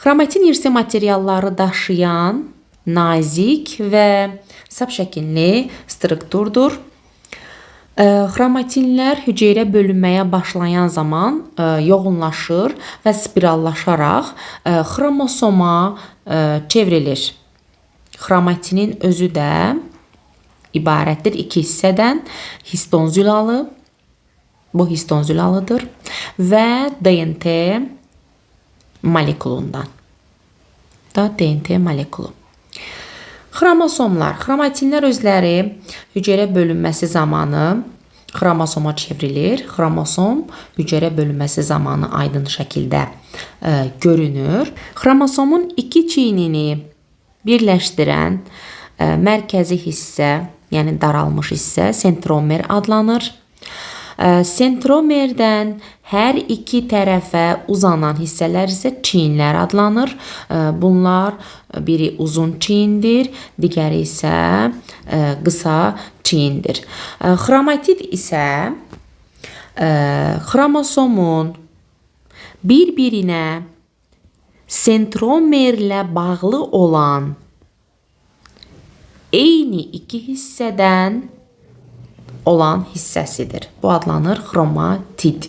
Xromatin irsi materialları daşıyan nazik və sap şəkilli strukturdur. Xromatinlər hüceyrə bölünməyə başlayan zaman yoğunlaşır və spirallaşaraq xromosoma çevrilir. Xromatinin özü də ibarətdir iki hissədən: histon zülalı, bu histon zülalıdır və DNT molekulundan. Da DNT molekulu. Xromosomlar, xromatinlər özləri hüceyrə bölünməsi zamanı xromosoma çevrilir. Xromosom hüceyrə bölünməsi zamanı aydın şəkildə görünür. Xromosomun iki çiynini birləşdirən mərkəzi hissə, yəni daralmış hissə sentromer adlanır. Sentromerdən hər iki tərəfə uzanan hissələr isə çiyinlər adlanır. Bunlar biri uzun çiyindir, digəri isə qısa çiyindir. Xromatid isə xromosomun bir-birinə sentromerlə bağlı olan eyni iki hissədən olan hissəsidir. Bu adlanır xromatid.